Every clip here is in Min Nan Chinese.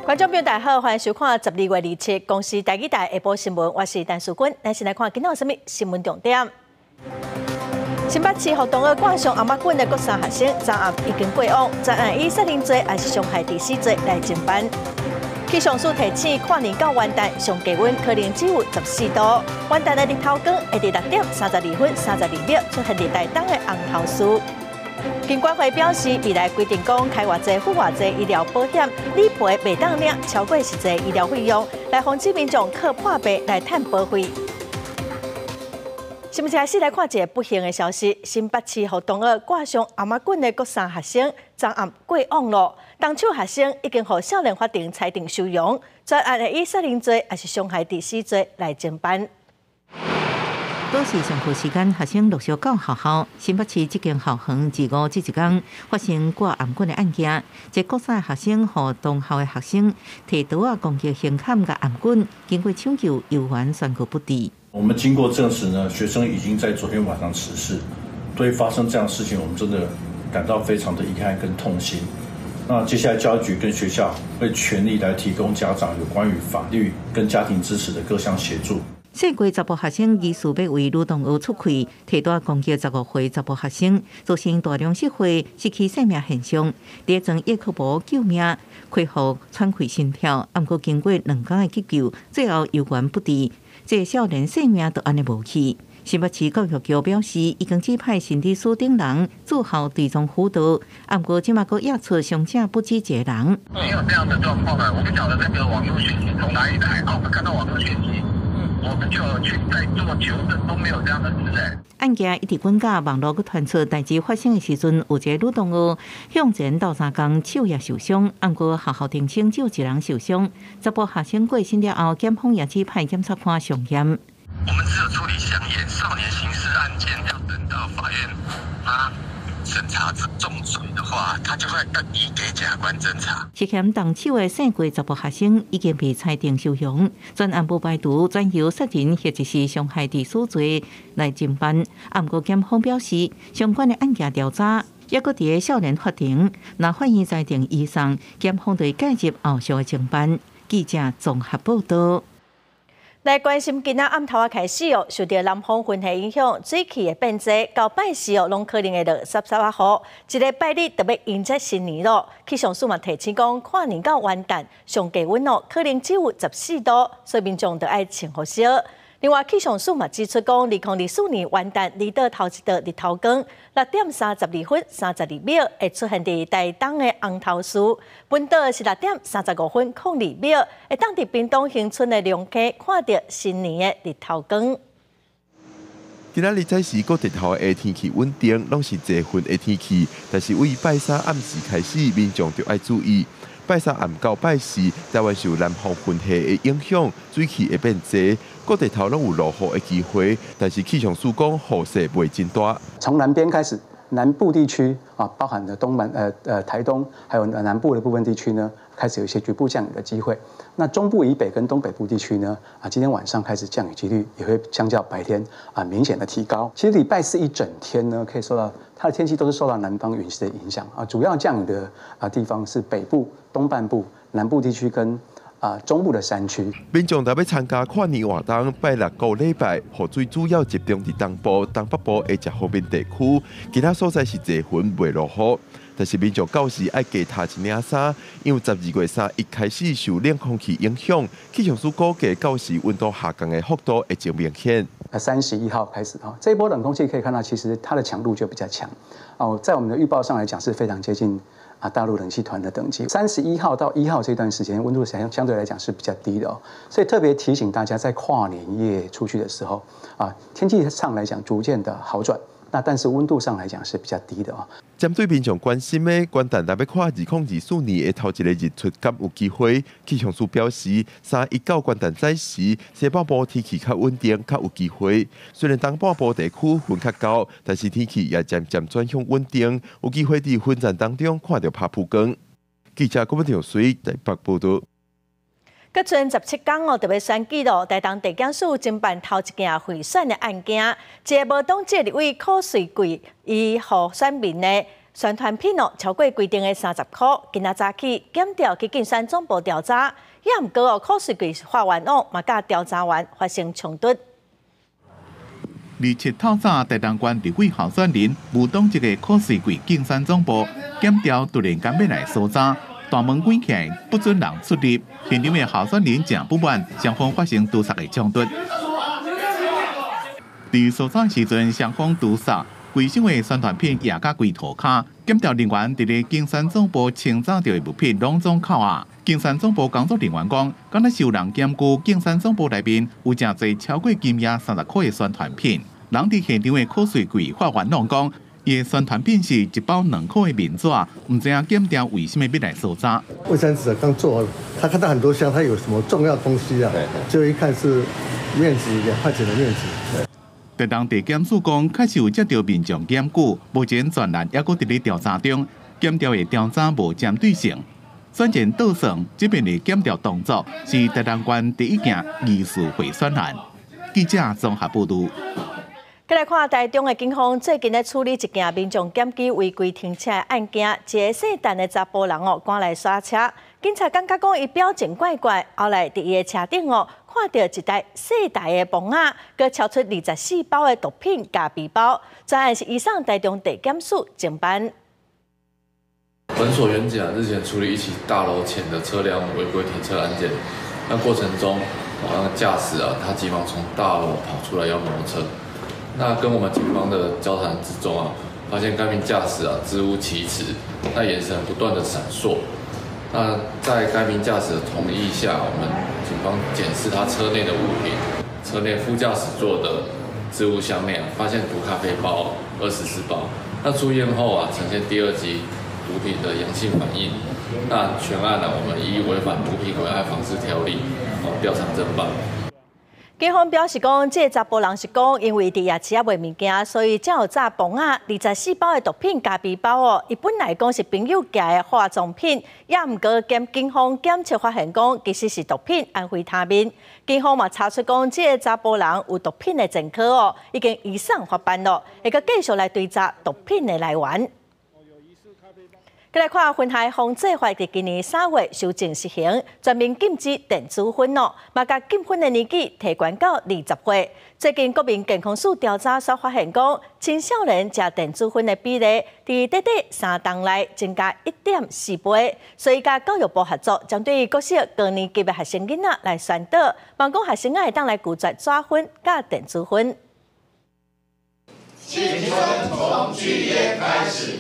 觀眾朋友大家好，歡迎收看12月27公視台語台下晡新聞，我是陳淑君。咱先來看今仔有啥物新聞重點。新北市福同學掛上頷仔棍的國三學生，昨暗已經過往，專案以殺人罪抑是傷害致死罪來偵辦。氣象署提醒，跨年到元旦上低溫可能只有14度，元旦的日頭光會佇6點32分32秒出現佇台東的紅頭嶼。金管會表示，未來規定講開偌濟付偌濟醫療保險，理賠袂當領超過實際醫療費用，來防止民眾靠破病來趁保費。新聞開始來看一個不幸的消息：新北市福同學掛上頷仔棍的國三學生，昨暗過往囉。動手學生已經予少年法庭裁定收容，專案會以殺人罪抑是傷害致死罪來偵辦。倒是上課時間，學生陸續到學校。新北市這間校園自五這一工發生掛頷棍的案件，這國三學生予同校的學生提刀仔攻擊胸坎佮頷棍，經過搶救，猶原宣告不治。我們經過證實呢，學生已經在昨天晚上辭世。對於發生這樣的事情，我們真的感到非常的遺憾跟痛心。那接下來教育局跟學校會全力來提供家長有關於法律跟家庭支持的各項協助。細過查埔學生疑似欲為女同學出氣，提刀攻擊15歲查埔學生，造成大量失血，失去生命現象。佇咧葉克膜救命，恢復喘氣心跳，毋過經過2工的急救，最後猶原不治。這個少年性命就按呢無去。新北市教育局表示，已經指派心理師等人駐校追蹤輔導，毋過這馬閣驗出傷者不止一個人。沒有這樣的狀況啊！我不曉得那個網絡訊息從哪裡來，啊，我們看到網絡訊息，我們就去再做求證，都沒有這樣的事欸。案件一直滾到網路閣傳出，代誌發生的時陣，有一個女同學向前鬥相共，手也受傷，毋過學校澄清只有一人受傷。查埔學生過身了後，檢方也指派檢察官上驗。我們只有處理相驗少年刑事案件，要等到法院他審查重罪的話，他就會移給檢察官偵查。涉嫌動手的姓郭查埔學生已經被裁定收容，專案無排除轉由殺人或者是傷害致死罪來偵辦。毋過檢方表示，相關的案件調查猶閣佇少年法庭，若法院裁定移送，檢方就會介入後續的偵辦。記者綜合報道。來關心今仔暗頭仔開始哦，受著南方雲系影響，水汽會變濟，到拜四哦，攏可能會落澀澀仔雨。這禮拜日就欲迎接新年囉。氣象署嘛提醒講，跨年到元旦上低溫哦，可能只有14度，所以民眾著愛穿厚些。另外，氣象署嘛指出講，2024年元旦離島頭一道日頭光，6點32分32秒會出現佇台東的紅頭嶼，本島是6點35分02秒，會當佇屏東恆春的龍溪看著新年的日頭光。今仔日早時各地頭的天氣穩定，攏是濟雲的天氣，但是為拜三暗時開始，民眾就愛注意。拜三暗到拜四，台灣受南方雲系的影響，水汽會變濟，各地頭攏有落雨的機會。但是氣象署講雨勢袂真大。從南邊開始，南部地區啊，包含了東南台東，還有南部的部分地區呢，開始有一些局部降雨的機會。那中部以北跟東北部地區呢，啊，今天晚上開始降雨幾率也會相較白天啊明顯的提高。其實禮拜四一整天呢，可以受到它的天氣都是受到南方雲系的影響啊，主要降雨的啊地方是北部、東半部、南部地區跟啊中部的山區。民眾若欲參加跨年活動，拜六到禮拜，雨水主要集中佇東部、東北部的遮方面地區，其他所在是濟雲，袂落雨。但是民眾到時愛加添一領衫，因為12月31開始受冷空氣影響，氣象署估計到時溫度下降的幅度會真明顯。31號開始啊，這一波冷空氣可以看到，其實它的強度就比較強哦，在我們的預報上來講是非常接近啊大陸冷氣團的等級。31號到1號這段時間，溫度相對來講是比較低的哦，所以特別提醒大家，在跨年夜出去的時候啊，天氣上來講逐漸的好轉。那但是溫度上來講是比較低的啊。針對民眾關心的，元旦若欲看2024年的頭一個日出，敢有機會？氣象署表示，三一到元旦早時，西半部天氣較穩定，較有機會。雖然東半部地區雲較厚，但是天氣也漸漸轉向穩定，有機會佇雲層當中看著拍浮光。記者郭文水台北報導。閣賰17工哦，就欲選舉囉。台東地檢署偵辦頭一件賄選的案件，一个無黨籍立委柯瑞桂，伊予選民呢宣傳品哦，超過規定的30箍。今仔早起，檢調去競選總部調查，也毋過哦，考稅櫃發員哦，嘛佮調查員發生衝突。 27透早，台東縣立委候選人無黨籍的考稅櫃競選總部，檢調突然間欲來搜查，大門關起來，不准人出入。現場的候選人誠不滿，雙方發生挃捒的衝突。佇搜查時陣，雙方挃捒，規箱的宣傳品掖甲規塗跤。檢調人員佇咧競選總部清查著的物品攏總扣押。競選總部工作人員講，敢若是有人檢舉競選總部內面有誠濟超過金額30箍的宣傳品。人佇現場的考稅櫃發員攏講，伊的宣傳品是一包2箍的面紙，毋知影檢調為啥物欲來搜查。衛生紙剛做，他看到很多箱，他有什麼重要東西啊？就一看是面紙，2塊錢的面紙。台東地檢署講，確實有接著民眾檢舉，目前全案猶閣佇咧調查中，檢調的調查無針對性。選前倒算，這遍的檢調動作是台東縣第一件疑似賄選案。記者綜合報導。再來看台中的警方最近咧處理一件民眾檢舉違規停車的案件，一个姓陳的查埔人哦，趕來剎車，警察感覺講伊表情怪怪，後來佇伊的車頂哦，看著一袋細袋的磅仔，閣超出24包的毒品共皮包，全案是移送台中地檢署偵辦。本所員警日前處理一起大樓前的車輛違規停車案件，那過程中，那個駕駛啊，他急忙從大樓跑出來要挪車。那跟我們警方的交談之中啊，發現該名駕駛啊支吾其詞，那眼神不斷的閃爍。那在該名駕駛的同意下，我們警方檢視他車內的物品，車內副駕駛座的置物箱內啊，發現毒咖啡包24包。那初驗後啊，呈現第二級毒品的陽性反應。那全案呢，我們依違反毒品危害防制條例，哦調查偵辦。警方表示講，這个查埔人是講，因為佇夜市仔賣物件，所以才有紮磅仔24包的毒品共皮包哦。伊本來講是朋友寄的化妝品，也毋過檢警方檢測發現講，其實是毒品安非他命。警方嘛查出講，這个查埔人有毒品的前科哦，已經移送法辦咯，會閣繼續來追查毒品的來源。閣來看薰害防制法，佇今年3月修正實行，全面禁止電子薰哦，嘛共禁薰的年紀提懸到20歲。最近國民健康署調查所發現，講青少年食電子薰的比例，佇短短3冬內增加1.4倍。所以，佮教育部合作，針對國小高年級的學生囡仔來宣導，望講學生仔會當來拒絕紙薰佮電子薰。青春從拒菸開始。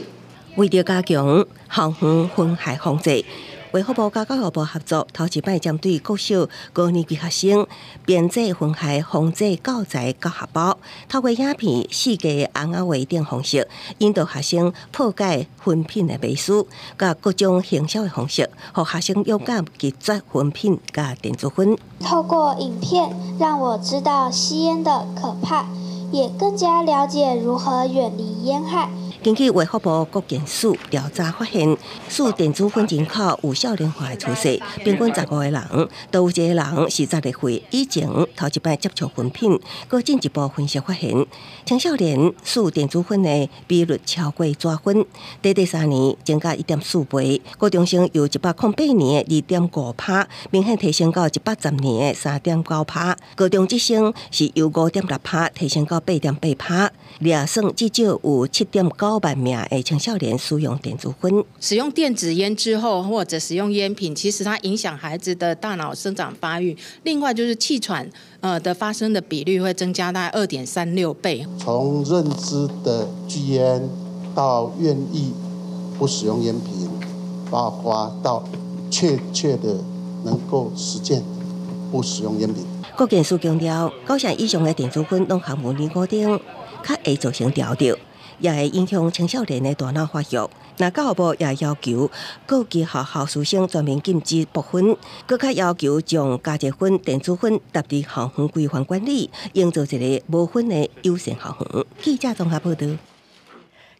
為著加強校園薰害防制，衛福部佮教育部合作，頭一擺針對國小高年級學生編製薰害防制教材教學包，透過影片、四格尪仔畫等方式，引導學生破解薰品的迷思，佮各種行銷的方式，予學生勇敢拒絕薰品佮電子薰。透過影片，讓我知道吸菸的可怕，也更加了解如何遠離菸害。根據衛福部國健署調查發現，使電子薰人口有少年化的趨勢，平均15個人，都有一個人是12歲以前頭一擺接觸薰品。閣進一步分析發現，青少年使電子薰的比率超過紙薰，短短3年增加1.4倍。高中生由108年的2.5趴，明顯提升到110年的3.9趴。高中職生是由5.6趴提升到8.8趴。掠算至少有7.9萬名的青少年使用電子薰。使用電子菸之後，或者使用菸品，其實它影響孩子的大腦生長發育。另外就是氣喘，的發生的比率會增加大概2.36倍。從認知的拒菸到願意不使用菸品，包括到確切的能夠實踐不使用菸品。國健署強調，9成以上的電子薰攏含有尼古丁，較會造成調著。也會影響青少年的大腦發育。那教育部也要求各級學校師生全面禁止爆薰，閣較要求將加熱薰、電子薰納入校園規範管理，營造一个無薰的友善校園。記者綜合報導。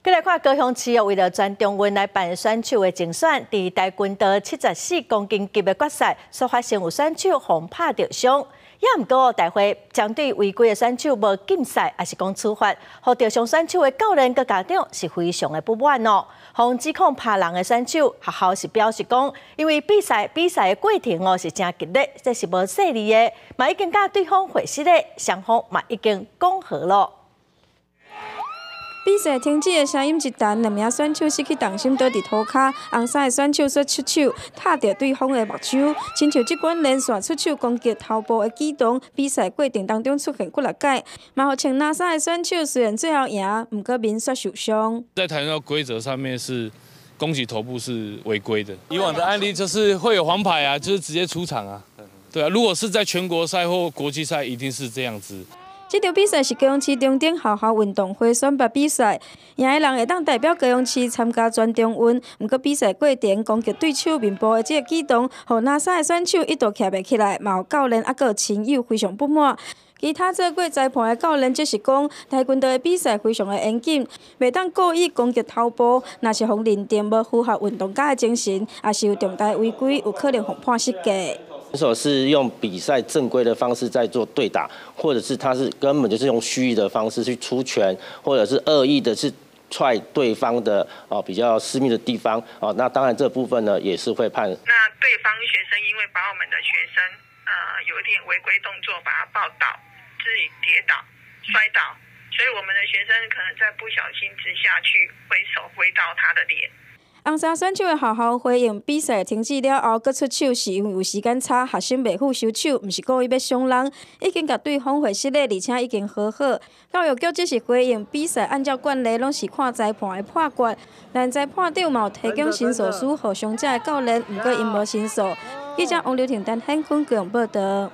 閣來看高雄市哦，為著全中運來辦選手的甄選，佇大棍道74公斤級的決賽，所發生有選手予拍著傷。也毋過大會針對違規的選手無禁賽，抑是講處罰，予著傷選手的教練佮家長是非常的不滿哦。予指控拍人的選手，學校是表示講，因為比賽的過程哦是誠激烈，這是無細膩的，嘛已經佮對方會失禮，雙方嘛已經講和咯。比賽停止的聲音一彈，兩名選手失去重心倒佇塗跤，紅衫的選手煞出手拍著對方的目睭，親像這款連續出手攻擊頭部的舉動，比賽過程當中出現幾若擺，嘛予穿藍衫的選手雖然最後贏，毋過面煞受傷。在跆拳道規則上面是攻擊頭部是違規的。以往的案例就是會有黃牌啊，就是直接出場啊。對啊，如果是在全國賽或國際賽，一定是這樣子。這場比賽是高雄市中正學校運動會選拔比賽，贏的人會當代表高雄市參加全中運。毋過比賽過程攻擊對手面部的這個舉動，予藍衫的選手一度徛袂起來，嘛予教練猶閣親友非常不滿。其他做過裁判的教練則是講，跆拳道的比賽非常的嚴謹，袂當故意攻擊頭部，若是予認定無符合運動家的精神，抑是有重大違規，有可能予判失格。選手是用比賽正規的方式在做對打，或者是他是根本就是用蓄意的方式去出拳，或者是惡意的去踹對方的哦比較私密的地方哦，那當然這部分呢也是會判。那對方學生因為把我們的學生有一點違規動作，把他抱倒，自己跌倒摔倒，所以我們的學生可能在不小心之下去揮手揮到他的臉。紅衫選手的學校回應比賽停止了後，閣出手是因為有時間差，學生袂赴收手，毋是故意欲傷人，已經共對方會失禮，而且已經和好。教育局只是回應比賽按照慣例攏是看裁判的判決，但裁判長嘛有提供申訴書予傷者的教練，毋過𪜶無申訴。記者王劉婷、陳顯坤高雄報導。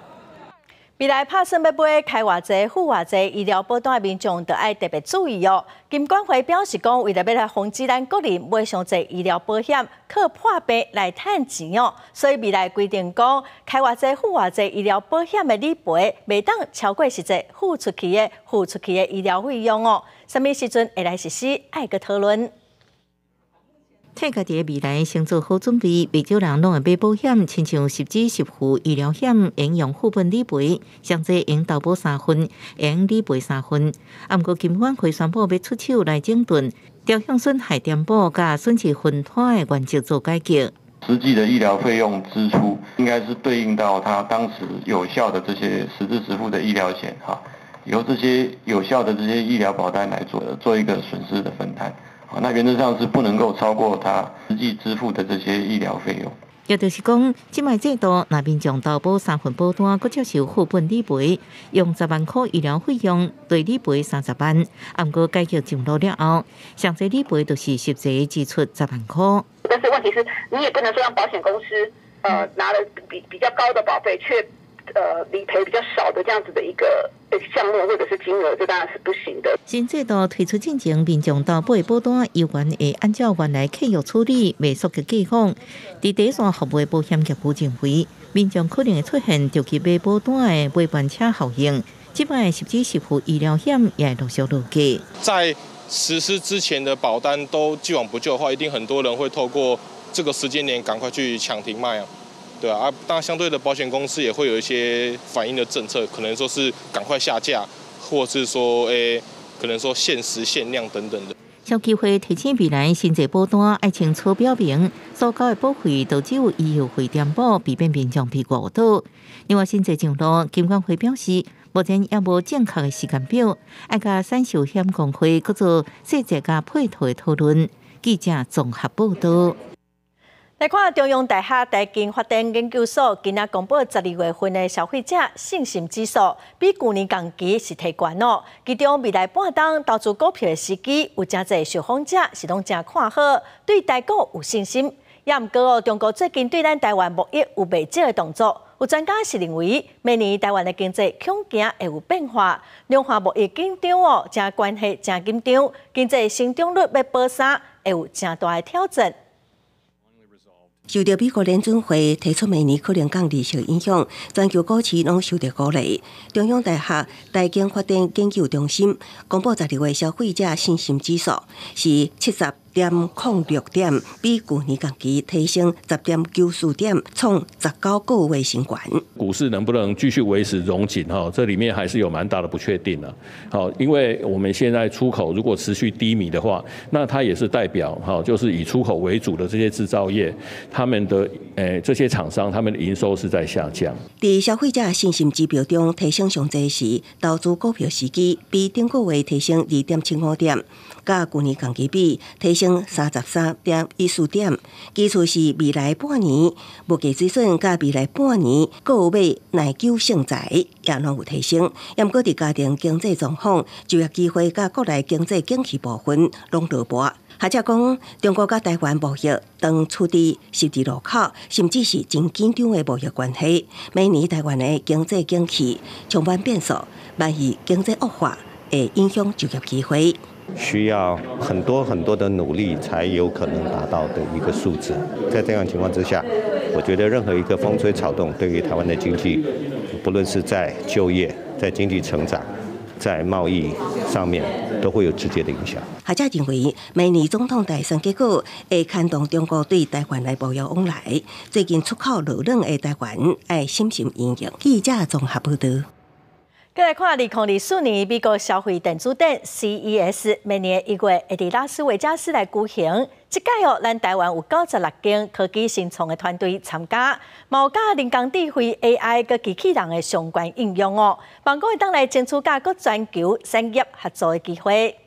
未來拍算欲買開偌濟、付偌濟醫療保單的民眾，就愛特別注意哦。金管會表示講，為著欲來防止咱國人買傷濟醫療保險，靠破病來趁錢哦，所以未來規定講，開偌濟、付偌濟醫療保險的理賠，袂當超過實際付出去的醫療費用哦。啥物時陣會來實施？愛閣討論。替家己的未來先做好準備，袂少人攏會買保險，親像實支實付醫療險，會用副本理賠，上濟用投保三份，用理賠三份。啊，毋過金管會宣布欲出手來整頓，朝向損害填補佮損失分攤的原則做改革。實際的醫療費用支出，應該是對應到他當時有效的這些實支實付的醫療險，哈，由這些有效的這些醫療保單來做一個損失的分攤。那原則上是不能夠超過他實際支付的這些醫療費用。也就是講，這擺制度，若民眾投保三份保單，閣接受副本理賠，用10萬箍醫療費用對理賠30萬。啊，毋過改革上路了後，上濟理賠就是實際支出10萬箍。但是問題是，你也不能說讓保險公司拿了比較高的保費，卻理賠比較少的這樣子的一個項目或者是金額，這當然是不行的。新制度推出進前，民眾投保的保單猶原會按照原來契約處理，袂溯及過往。佇第一線服務的保險業務認為，民眾可能會出現著去買保單的尾班車效應。這擺實支實付醫療險也會陸續落價。在實施之前的保單都既往不咎的話，一定很多人會透過這個時間點趕快去搶停賣啊。對啊，當然相對的保險公司也會有一些反應的政策，可能說是趕快下架，或是說可能說限時限量等等的。消基會提醒未來新制保單愛清楚表明，所繳的保費都只有醫藥費填補，避免民眾被誤導。另外，新制上路，金管會表示，目前猶無正確的時間表，愛佮產壽險公會閣做細節佮配套的討論。記者綜合報導。來看中央大學台經發展研究所今仔公布12月份的消費者信心指數，比舊年同期是提懸哦。其中未來半冬投資股票的時機，有誠濟受訪者是攏誠看好，對台股有信心。也毋過哦，中國最近對咱台灣貿易有袂少的動作，有專家是認為，明年台灣的經濟恐驚會有變化，兩岸貿易緊張哦，誠關係誠緊張，經濟成長率欲保三，會有誠大的挑戰。受著美國聯準會提出明年可能降利息影響，全球股市攏受著鼓勵。中央大學台經發展研究中心公布12月消費者信心指數是70點06點，比舊年同期提升10.94點，創19個月新高。股市能不能繼續維持榮景？哈，這裡面還是有蠻大的不確定的。好，因為我們現在出口如果持續低迷的話，那它也是代表哈，就是以出口為主的這些製造業，他們的這些廠商，他們的營收是在下降。佇消費者信心指標中，提升上濟是投資股票時機，比頂個月提升2.75點，佮舊年同期比提升33.14點。其次是未來半年物價水準，佮未來半年購買耐久性材也攏有提升。毋過佇家庭經濟狀況、就業機會佮國內經濟景氣部分攏落寞。學者講，中國佮台灣貿易當處佇十字路口，甚至是真緊張的貿易關係。明年台灣的經濟景氣充滿變數，萬一經濟惡化，會影響就業機會。需要很多很多的努力，才有可能達到的一個數字。在這樣情況之下，我覺得任何一個風吹草動，對於台灣的經濟，不論是在就業、在經濟成長、在貿易上面，都會有直接的影響。學者認為，明年總統大選結果會牽動中國對台灣的貿易往來。最近出口落軟的台灣，愛審慎因應。記者綜合報導。閣來看2024年美國消費電子展 CES，明年1月會佇拉斯維加斯來舉行。這屆哦，咱台灣有96間科技新創的團隊參加，嘛有佮人工智慧 AI 佮機器人的相關應用哦，望講會當來爭取佮閣全球產業合作的機會。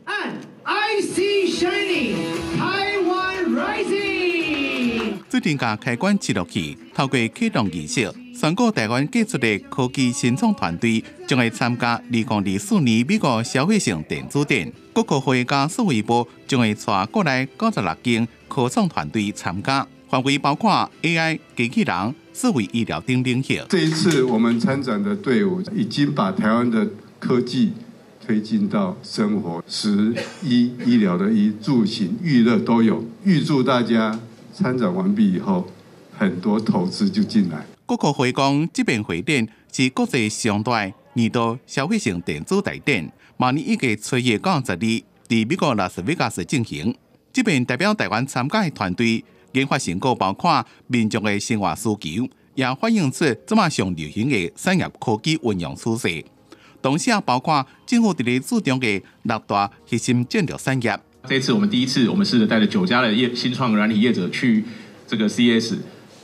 And I see shining Taiwan rising。最近共開關切落去，透過啟動儀式，宣告台灣傑出的科技新創團隊將會參加2024年美國消費性電子展。國科會佮數位部將會帶國內96間科創團隊參加，範圍包括 AI、機器人、數位醫療等領域。這一次我們參展的隊伍已經把台灣的科技推進到生活、食、醫、醫療的醫、住行、娛樂都有。預祝大家參展完畢以後，很多投資就進來。國科會講，這遍會展是國際上大年度消費性電子大展，明年1月7日到12，佇美國拉斯維加斯進行。這遍代表台灣參加的團隊研發成果包括民眾的生活需求，也反映出這馬上流行的產業科技運用趨勢。同時也包括政府佇咧注重的六大核心戰略產業。這次我們第一次，我們試著帶了9家的業新創軟體業者去這個 CES，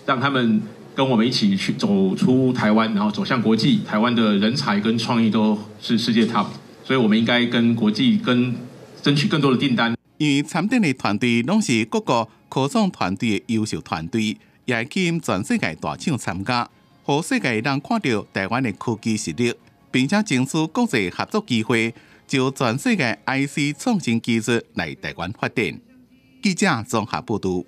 讓他們跟我們一起去走出台灣，然後走向國際。台灣的人才跟創意都是世界 top，所以我們應該跟國際跟爭取更多的訂單。因為參展的團隊攏是各個科創團隊的優秀團隊，也會吸引全世界大廠參加，予世界人看著台灣的科技實力，並且爭取國際合作機會，就全世界 IC 創新技術來台灣發展。記者綜合報導。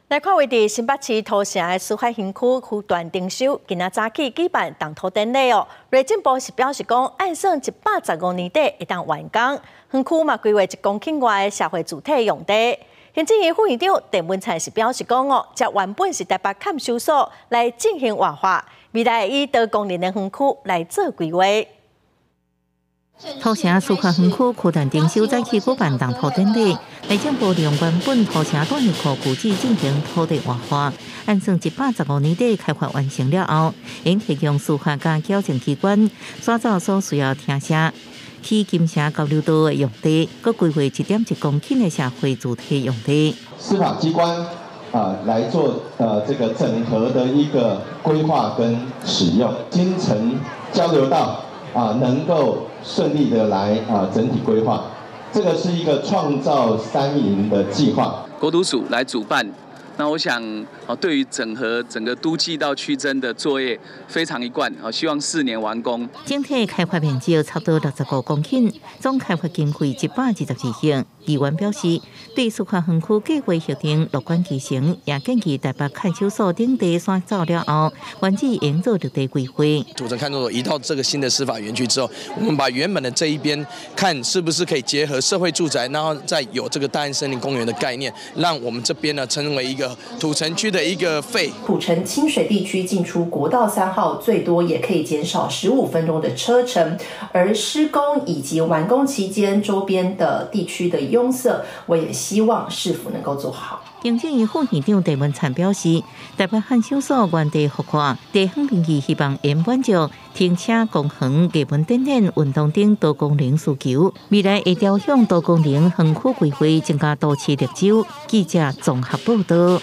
來看，位佇新北市土城的司法園區區段徵收，今仔早起舉辦動土典禮哦。內政部是表示講，按算115年底會當完工。園區嘛規劃1公頃外的社會住宅用地。行政院副院長鄭文燦是表示講哦，這原本是台北看守所來進行活化，未來以多功能的園區來做規劃。土城司法園區區段徵收早起舉辦動土典禮，內政部利用原本土城彈藥庫舊址進行土地活化，按算115年底開發完成了後，應提供司法佮矯正機關徙走所需要廳舍、起金城交流道的用地，閣規劃1.1公頃的社會住宅用地。司法機關啊來做這個整合的一個規劃跟使用，金城交流道啊能夠順利的來啊整體規劃，這個是一個創造三贏的計劃。國土署來主辦，那我想啊，對於整合整個都計到區增的作業非常一貫啊，希望4年完工。整體開發面積差不多65公頃，總開發經費122億。議員表示，對司法園區計劃核定樂觀其成，也建議台北看守所等地徙走了後，原址應做綠地規劃。土城看守所移到這個新的司法園區之後，我們把原本的這一邊看是不是可以結合社會住宅，然後再有這個大安森林公園的概念，讓我們這邊呢成為一個土城區的一個肺。土城清水地區進出國道3號最多也可以減少15分鐘的車程，而施工以及完工期間，周邊的地區的壅塞，我也希望市府能夠做好。行政院副院長鄭文燦表示，台北漢秀所原地復活，地方民意希望會滿足停車、公園、藝文展演、運動等多功能需求，未來會朝向多功能園區規劃，增加都市綠洲。記者綜合報道。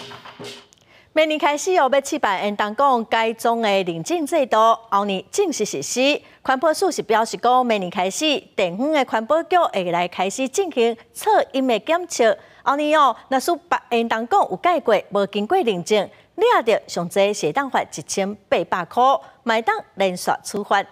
明年開始哦，欲試辦煙囱管改裝的認證制度，後年正式實施。環保署是表示講，明年開始，地方的環保局會來開始進行噪音的檢測。後年哦，若是別煙囱管有改過，無經過認證，掠著上濟是會當罰1800箍，嘛會當連續處罰。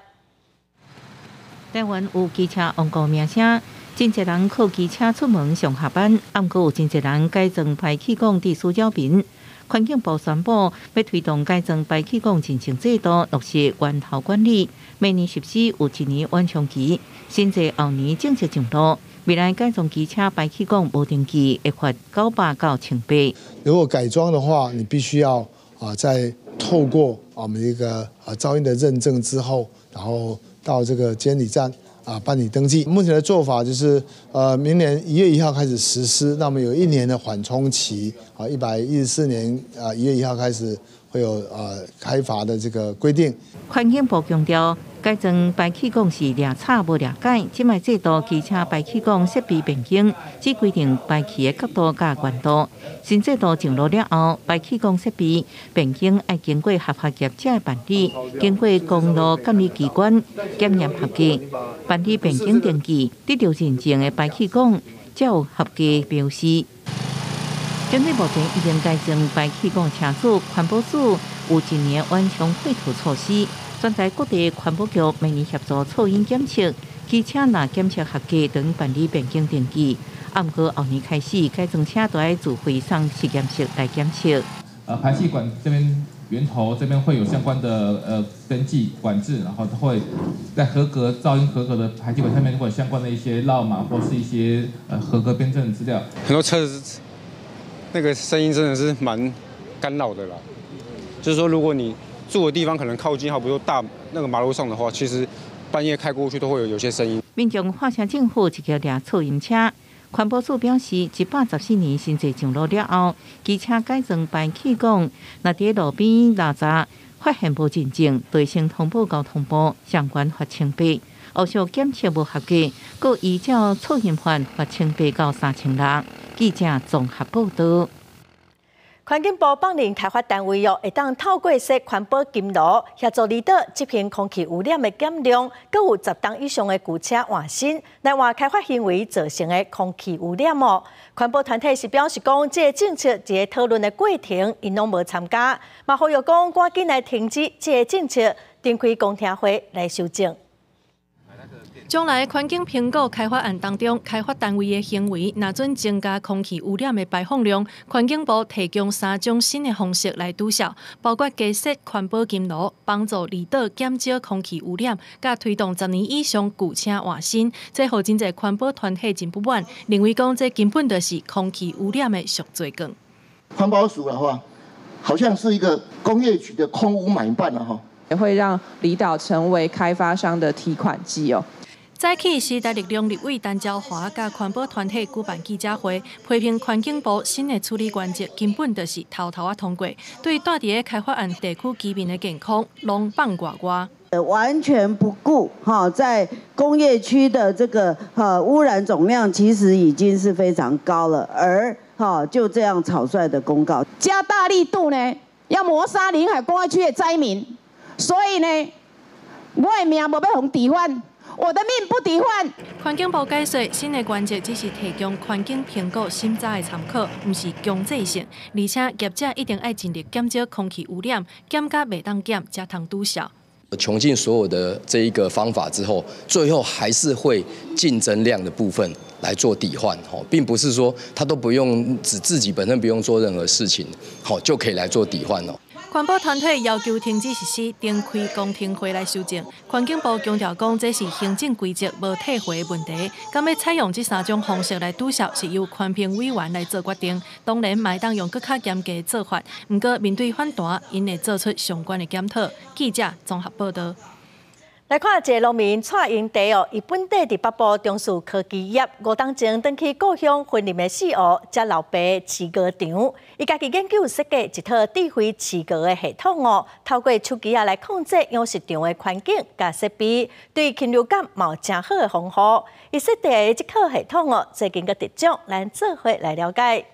台灣有機車王國名聲。真濟人靠機車出門上下班，毋過有真濟人改裝排氣管佇私了邊。環境部宣布，欲推動改裝排氣管認證制度，落實源頭管理。明年實施有一年緩衝期，新制後年正式上路。未來改裝機車排氣管無登記，會罰900到1800。如果改裝的話，你必須要在透過我們一個噪音的認證之後，然後到這個監理站辦理登記。目前的做法就是，明年1月1號開始實施，那麼有一年的緩衝期，114年1月1號開始會有開罰的這個規定。環境部強調，改裝排氣管是掠拆無掠改，這擺制度機車排氣管設備變更，只規定排氣的角度佮懸度。新制度上路了後，排氣管設備變更愛經過合法業者辦理，經過公路監理機關檢驗合格，辦理變更登記，得到認證的排氣管才有合格標示。針對目前已經改裝排氣管車主，環保署有一年緩衝配套措施，全台各地環保局明年協助噪音檢測，機車若檢測合格，當辦理變更登記。毋過後年開始，改裝車都愛自費送實驗室來檢測。排氣管這邊源頭這邊會有相關的登記管制，然後會在合格噪音合格的排氣管上面，會有相關的一些號碼或是一些合格邊證資料。很多車子那個聲音真的是蠻干擾的啦，就是說如果你住的地方可能靠近，好比說大那個馬路上的話，其實半夜開過去都會有些聲音。民眾發聲政府一個掠噪音車，環保署表示，114年新制上路了後，機車改裝排氣管，若佇路邊垃圾發現無認證，就先通報交通部相關罰1800，後續檢測無合格，閣依照噪音法罰1800到3600。記者綜合報道。環境部放任開發單位哦，會當透過設環保金爐協助離島執行空氣污染的減量，閣有10噸以上的舊車換新，來換開發行為造成的空氣污染哦。環保團體是表示講，這個政策佇咧討論的過程，𪜶攏無參加，嘛呼籲講趕緊來停止這個政策，重開公聽會來修正。將來環境評估開發案當中，開發單位的行為若準增加空氣污染的排放量，環境部提供三種新的方式來堵截，包括加設環保金爐，幫助離島減少空氣污染，佮推動10年以上舊車換新。這予真濟環保團體真不滿，認為講這根本就是空氣污染的贖罪券。環保署的話，好像是一個工業局的空污買辦了哈，也會讓離島成為開發商的提款機哦。早起時代力量立委陳昭華佮環保團體舉辦記者會，批評環境部新的處理原則根本就是偷偷仔通過，對蹛佇咧開發案地區居民的健康攏放外外。完全不顧哈，在工業區的這個污染總量其實已經是非常高了，而哈就這樣草率的公告，加大力度呢，要抹殺臨海工業區的災民，所以呢，我的命無欲予抵換。我的命不抵換。環境部解釋，新的原則只是提供環境評估審查的參考，毋是強制性。而且業者一定愛盡力減少空氣污染，減甲袂當減，才通堵截。窮盡所有的這一個方法之後，最後還是會競爭量的部分來做抵換，吼，並不是說他都不用只自己本身不用做任何事情，好就可以來做抵換哦。環保團體要求停止實施，重開公聽會來修正。環境部強調講，這是行政規則無退回的問題。敢欲採用這三種方式來堵截，是由環評委員來做決定。當然，嘛會當用閣較嚴格的做法。毋過面對反彈，𪜶會做出相關的檢討。記者綜合報道。來看一个農民蔡英地哦，伊本地佇北部從事科技業，5冬前轉去故鄉雲林的四湖，接老爸飼鵝場。伊家己研究設計一套智慧飼鵝的系統哦，透過手機仔來控制養殖場的環境佮設備，對禽流感嘛有誠好的防護。伊設計的這套系統哦，最近閣得獎，咱做伙來了解。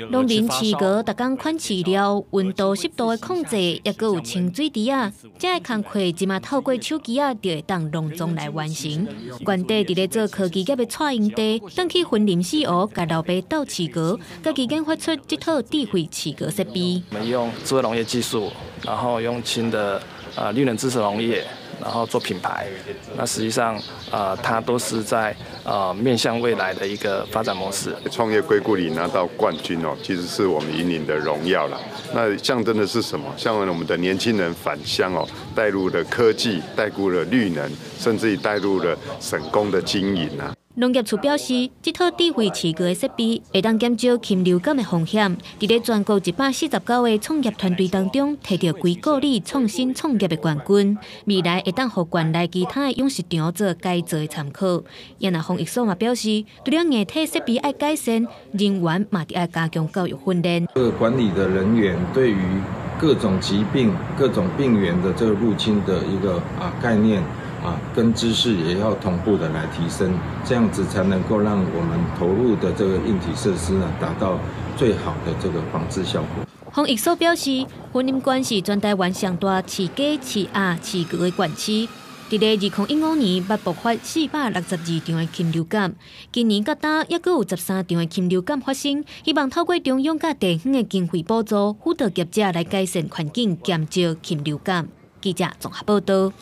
農民飼鵝，逐工款飼料、溫度、濕度的控制，抑閣有清水池仔，這个工課這馬透過手機仔就會當攏總來完成。原底佇咧做科技業的蔡英地，轉去雲林四湖，共老爸鬥飼鵝，家己研發出這套智慧飼鵝設備。我們用智慧農業技術，然後用新的綠能支持農業，然後做品牌。那實際上，它都是在面向未來的一個發展模式。創業硅谷裡拿到冠軍哦，其實是我們雲林的榮耀了。那象徵的是什麼？象徵我們的年輕人返鄉哦，帶入了科技，帶入了綠能，甚至於帶入了省工的經營啊。農業處表示，這套智慧飼鵝的設備會當減少禽流感的風險。佇咧全國149個創業團隊當中，摕著硅谷裡創新創業的冠軍。未來會當予縣內其他的養殖場做改造的參考。也若防疫所嘛表示，除了硬體設備愛改善，人員嘛得愛加強教育訓練。這個管理的人員對於各種疾病、各種病原的這個入侵的一個概念，跟知識也要同步的來提升，這樣子才能夠讓我們投入的這個硬體設施呢，達到最好的這個防治效果。防疫所表示，雲林縣是全台灣上大飼雞、飼鴨、飼鵝的縣市。佇咧2015年，捌爆發462場的禽流感，今年到今猶閣有13場的禽流感發生。希望透過中央佮地方的經費補助，輔導業者來改善環境，減少禽流感。記者綜合報道。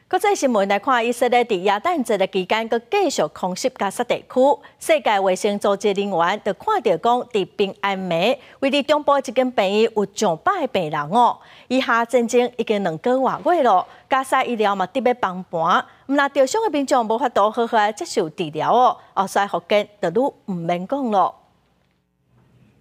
國際新聞來看，以色列佇耶誕節的期間，閣繼續空襲加沙地區。世界衛生組織人員就看著講，佇平安暝，位佇中部一間病院有上百个病人哦。以哈戰爭已經2個外月咯，加沙醫療嘛得欲崩盤，毋但著傷的民眾無法度好好接受治療哦，後續復健就愈毋免講咯。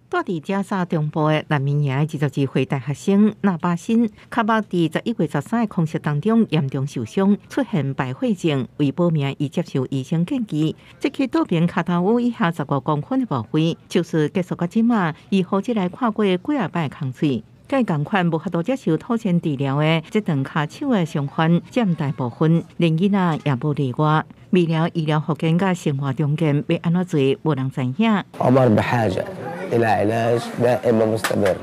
蹛佇加沙中部的難民營22歲大學生納巴辛，跤目佇11月13日空襲當中嚴重受傷，出現敗血症，為保命，伊接受醫生建議，這去倒邊跤頭有以下15公分的部位，手術結束到這馬，伊好這來看過幾仔擺空喙。佮仝款無法度接受妥善治療的這斷跤手的傷患佔大部分，連囡仔也無例外。未來醫療復健佮生活重建欲按怎做，無人知影。 عمر بحاجة إلى علاج دائم ومستمر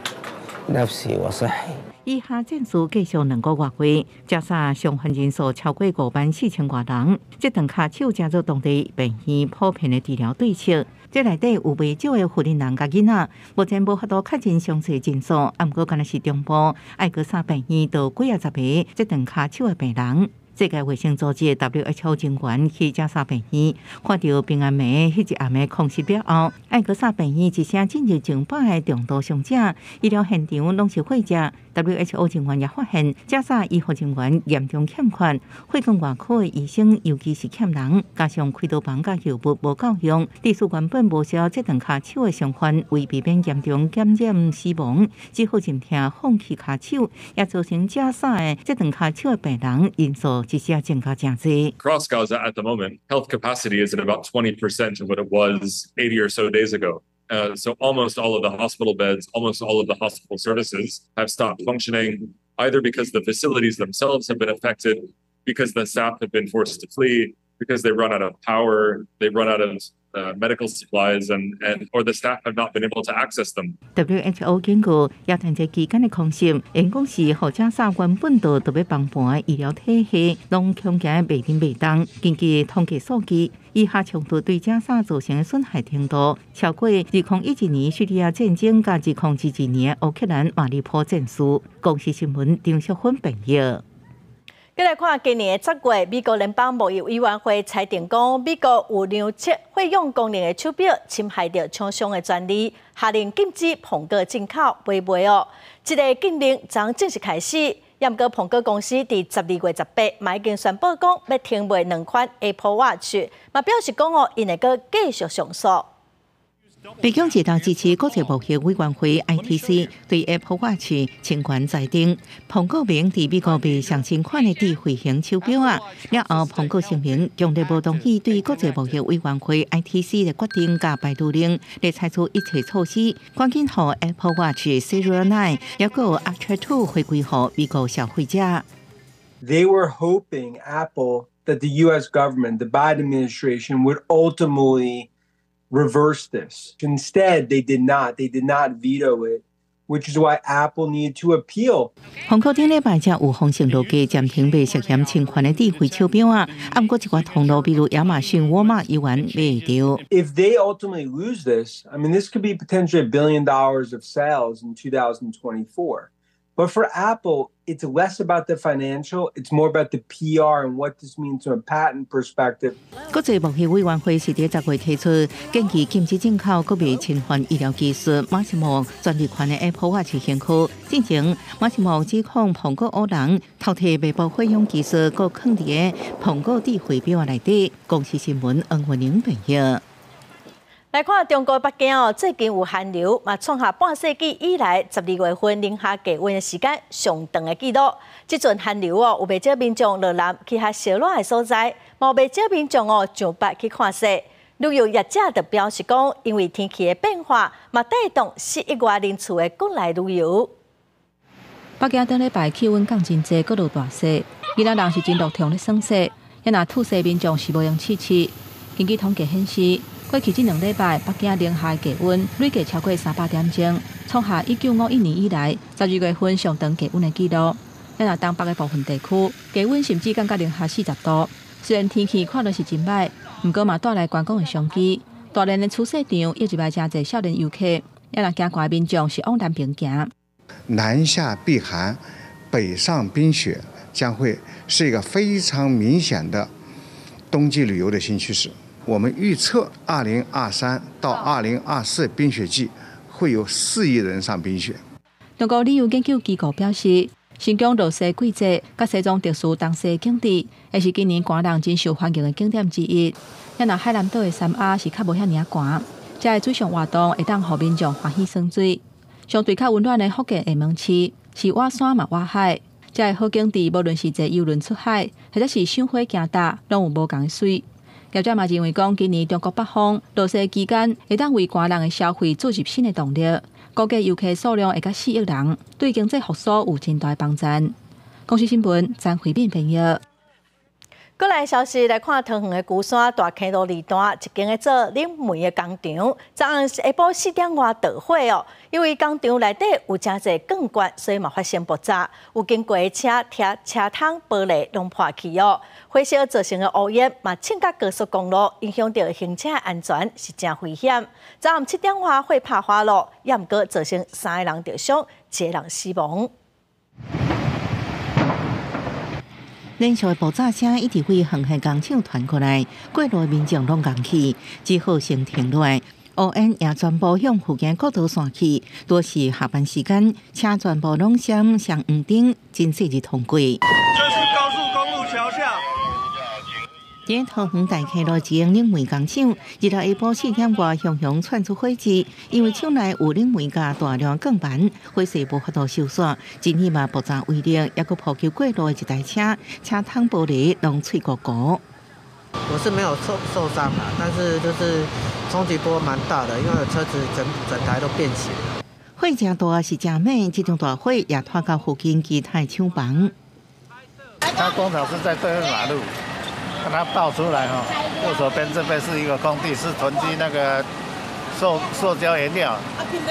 نفسي وصحي。以哈戰事繼續2個外月，加沙傷患人數超過5萬4千外人。這斷跤手成做當地病院普遍的治療對策。這內底有袂少的婦人佮囡仔，目前無法度確認詳細人數，毋過敢若是中部愛格薩病院就幾仔十个這斷跤手的病人。世界衛生組織 WHO 人員去加沙病院，看著平安暝彼一暗的空襲了後，愛格薩病院一聲進入上百个重度傷者，醫療現場攏是血跡。WHO 人員也發現，加沙醫護人員嚴重欠缺，血管外科的醫生尤其是欠人，加上開刀房佮藥物無夠用，醫師原本無少這斷跤手的傷患，為避免嚴重感染死亡，只好忍痛放棄跤手，也造成加沙的這斷跤手的病人人數一時增加誠濟。 Across Gaza at the moment, health capacity is at about 20% of what it was 80 or so days ago. So almost all of the hospital beds, almost all of the hospital services have stopped functioning, either because the facilities themselves have been affected, because the staff have been forced to flee, because they run out of power, they run out of medical supplies, and or the staff have not been able to access them. WHO 警告，耶誕節期間的空襲，因講是予加沙原本就欲崩盤的醫療體系，攏恐驚袂振袂動。根據統計數據，以哈衝突對加沙造成的損害程度，超過2011年敘利亞戰爭佮2022年烏克蘭馬里波戰事。公視新聞張淑芬編譯。閣來看今年的10月，美國聯邦貿易委員會裁定講，美國有量測血氧功能的手錶侵害著廠商的專利，下令禁止蘋果進口買賣哦。這个禁令將正式開始。毋過蘋果公司佇12月18嘛已經宣布講，欲停賣兩款 Apple Watch，嘛表示講哦，𪜶會閣繼續上訴。白宮一度支持國際貿易委員會 ITC 對 Apple Watch 清關裁定，蘋果明佇美國賣上新款的智慧型手錶仔，了後蘋果聲明強烈無同意對國際貿易委員會 ITC 的決定佮排除令，咧採取一切措施，趕緊予 Apple Watch Series 9抑閣 Ultra 2回歸予美國消費者。 They were hoping, Apple, that the U.S. government, the Biden administration, would ultimately reverse this. Instead, they did not. They did not veto it, which is why Apple needed to appeal. 蘋果頂禮拜才有風聲落架暫停賣涉嫌侵權的智慧手錶仔，毋過一寡通路，比如亞馬遜、沃爾瑪，依然買會著。 If they ultimately lose this, I mean, this could be potentially $1 billion of sales in 2024. But for Apple, it's less about the financial, it's more about the PR and what this means from a patent perspective. 國際貿易委員會是佇10月提出建議禁止進口閣未侵犯醫療技術馬斯莫專利權的 Apple Watch 型號。進前馬斯莫指控蘋果烏人偷提微波火養技術，閣囥佇個蘋果智慧錶內底。公視新聞黃文玲編譯。來看中國北京哦，最近有寒流，嘛創下半世紀以來12月份零下低溫的時間上長的紀錄。這陣寒流哦，有袂少民眾落南去較燒熱的所在，嘛有袂少民眾哦上北去看雪。旅遊業者就表示講，因為天氣的變化，嘛帶動4億外人次的國內旅遊。北京頂禮拜氣溫降真濟，閣落大雪，囡仔人是真樂衷咧耍雪，也若吐雪民眾是無閒試試。根據統計顯示，過去這兩禮拜，北京零下低溫累計超過300點鐘，創下1951年以來12月份上長低溫的紀錄。也若東北的部分地區，低溫甚至降到零下40度。雖然天氣看落是真䆀，毋過嘛帶來觀光的商機。大連的初雪場也入來誠濟少年遊客，也若驚寒的民眾是往南邊行。南下避寒，北上冰雪，將會是一個非常明顯的冬季旅遊的新趨勢。我們預測，2023到2024冰雪季會有4億人上冰雪。中國旅遊研究機構表示，新疆落雪季節，佮西藏特殊冬雪景致，會是今年寒人真受歡迎的景點之一。也若海南島的三亞是較無遐爾仔寒，遮的水上活動會當予民眾歡喜耍水。相對較溫暖的福建廈門市，是倚山嘛倚海，遮的好景致，無論是坐郵輪出海，或者是賞花行搭，攏有無仝的媠。業者嘛認為講，今年中國北方落雪期間，會當為寒人的消費注入新的動力，估計遊客數量會達4億人，對經濟復甦有真大的幫助。公視新聞張惠敏編譯。過來消息來看，桃園的龜山大坑路二段一間咧做冷媒的工廠，昨昏下晡4點外著火哦。因為工廠內底有誠濟鋼管，所以嘛發生爆炸，有經過的車車車窗玻璃攏破去哦。火燒造成的烏煙嘛衝到高速公路，影響著行車安全，是誠危險。昨暗7點外火拍花咯，也毋過造成3個人著傷，一個人死亡。連續的爆炸聲一直對遠的工廠傳過來，過路的民眾攏戇去，只好先停落來。烏煙也全部向附近國道散去，多是下班時間，車全部攏閃雙黃燈，真細日通過。這是高速公路橋下。佇桃園大溪路一間冷媒工廠，日頭下晡4點外，熊熊竄出火舌，因為廠內有冷媒佮大量鋼板，火勢無法度收煞，真起嘛爆炸威力，猶閣波及過路的一台車，車窗玻璃攏碎糊糊。我是沒有受傷啦，但是就是衝擊波蠻大的，因為車子整整台都變形。火誠大是誠猛，這場大火也拖到附近其他廠房。它工廠是在對面馬路。它爆出來哈，右手邊這邊是一個工地，是囤積那個塑膠原料，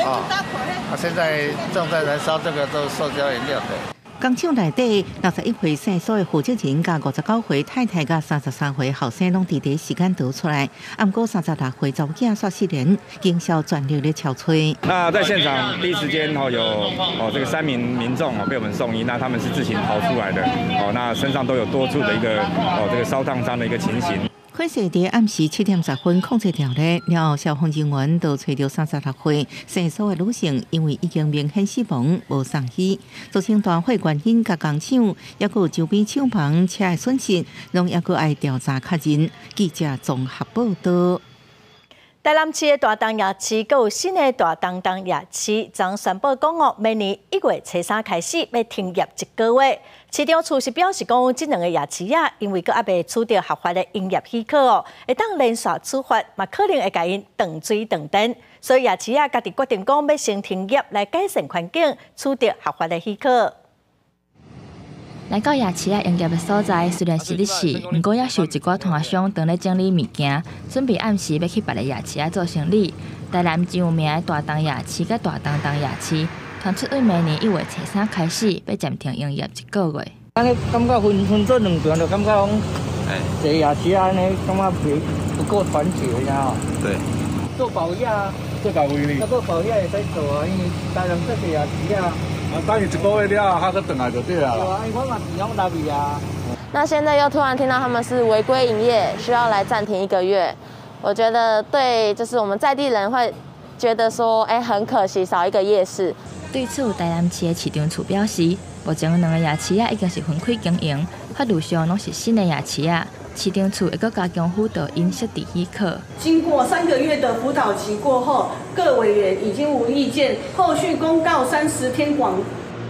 啊，現在正在燃燒這個都是塑膠原料的。工廠內底61歲姓蘇的負責人，佮59歲太太，佮33歲後生，攏佇第一時間逃出來。毋過36歲查某囝煞失聯，警消全力咧搜揣。那在現場第一時間哦，有哦這個3名民眾哦被我們送醫，那他們是自行逃出來的哦，那身上都有多處的一個哦這個燒燙傷的一個情形。火勢佇暗時7點10分控制牢咧，了後消防人員就揣著36歲姓蘇的女性，因為已經明顯死亡，無送醫。造成大火原因佮工廠，抑閣有周邊廠房車的損失，攏猶閣愛調查確認。記者綜合報導。台南市的大東夜市，閣有新的大東東夜市，昨宣布講哦，明年1月初3開始欲停業一個月。市長處是表示講，這兩个夜市仔，因為閣猶未取得合法的營業許可哦，會當連續處罰，嘛可能會共𪜶斷水斷電，所以夜市仔家己決定講，欲先停業來改善環境，取得合法的許可。來到夜市仔營業的所在，雖然是咧市，毋過也是有一寡攤商當咧整理物件，準備暗時欲去別个夜市仔做生理。台南真有名的大東夜市佮大東東夜市，傳出對明年1月初3開始，欲暫停營業一個月。按呢感覺分做兩邊，就感覺講，一个夜市按呢感覺袂不夠團結，你知影？對。做保養啊，做到位呢？啊，做保養會使做啊，因為台南這個夜市啊。啊，等於一個月了後，還閣轉來就對啊。對啊，因為我嘛是攏來啊。那現在又突然聽到他們是違規營業，需要來暫停一個月，我覺得對，就是我們在地人會覺得說，欸，很可惜少一個夜市。對此，台南市的市長處表示，目前兩个夜市仔已經是分開經營，法律上攏是新的夜市仔。市長處會閣加強輔導𪜶設置許可。經過3個月的輔導期過後，各委員已經無意見，後續公告30天廣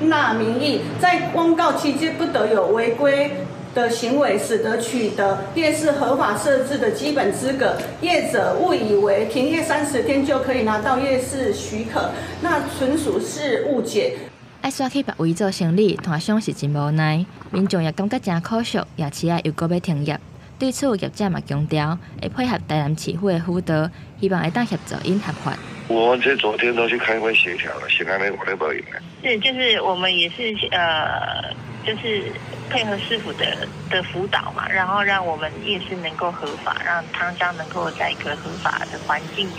納民意，在公告期間不得有違規的行為，始得取得夜市合法設置的基本資格。業者誤以為停業30天就可以拿到夜市許可，那純屬是誤解。愛徙去別位做生理，攤商是真無奈，民眾也感覺誠可惜，夜市仔又閣欲停業。對此，業者嘛強調，會配合台南市府的輔導，希望會當協助𪜶合法。我這昨天都去開會協調了，現在呢我都無閒。是，就是我們也是就是配合市府的輔導嘛，然後讓我們夜市能夠合法，讓攤商能夠在一個合法的環境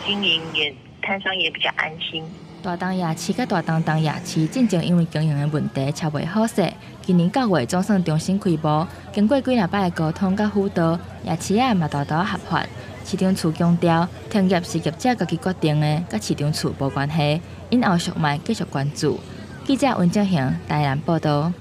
經營，也攤商也比較安心。大東夜市佮大東東夜市進前因為經營的問題超袂好勢，今年9月總算重新開幕。經過幾若擺的溝通佮輔導，夜市仔嘛大多合法。市長處強調，停業是業者家己決定的，佮市長處無關係。𪜶後續嘛會繼續關注。記者溫正雄台南報導。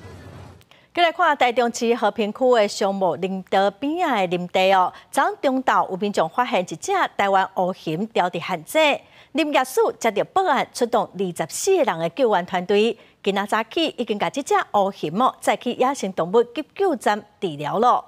閣來看台中市和平區的松木林道邊仔的林地哦，昨中晝有民眾發現一隻台灣烏熊牢佇陷阱，林業署接著報案，出動24個人的救援團隊，今仔早起已經共這隻烏熊哦，載去野生動物急救站治療囉。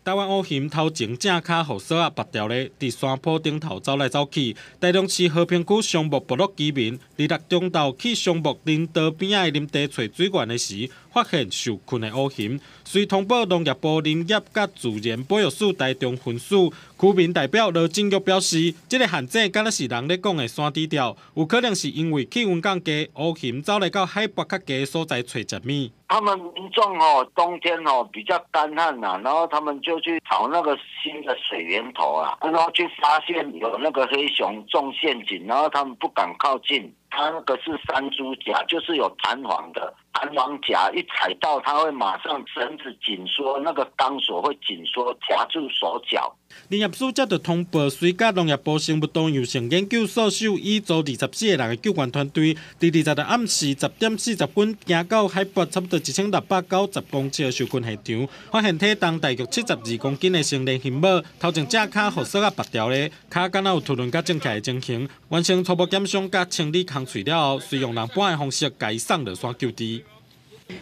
台灣烏熊頭前正跤予索仔縛牢咧，佇山坡頂頭走來走去。台中市和平區松木部落居民，26中晝去松木林道邊仔的林地揣水源的時，發現受困的烏熊，隨通報農業部林業佮自然保育署台中分署。區民代表羅振玉表示，這个陷阱敢若是人咧講的山豬吊，有可能是因為氣溫降低，烏熊走來到海拔較低的所在揣食物。他們民眾哦，冬天哦比較乾旱呐，然後他們就去找那個新的水源頭啊，然後去發現有那個黑熊中陷阱，然後他們不敢靠近。它那個是山豬夾，就是有彈簧的，彈簧夾一踩到，它會馬上繩子緊縮，那個鋼索會緊縮夾住手腳。林業署接著通報，隨佮農業部生物多樣性研究所獸醫組24個人的救援團隊，佇26暗時10點40分，行到海拔差不多1690公尺的受困現場，發現體重大約72公斤的成年熊母，頭前正跤予索仔縛牢咧，跤敢若有凸輪佮腫起來的情形，完成初步檢傷佮清理空喙了後，隨用人搬的方式共伊送落山救治。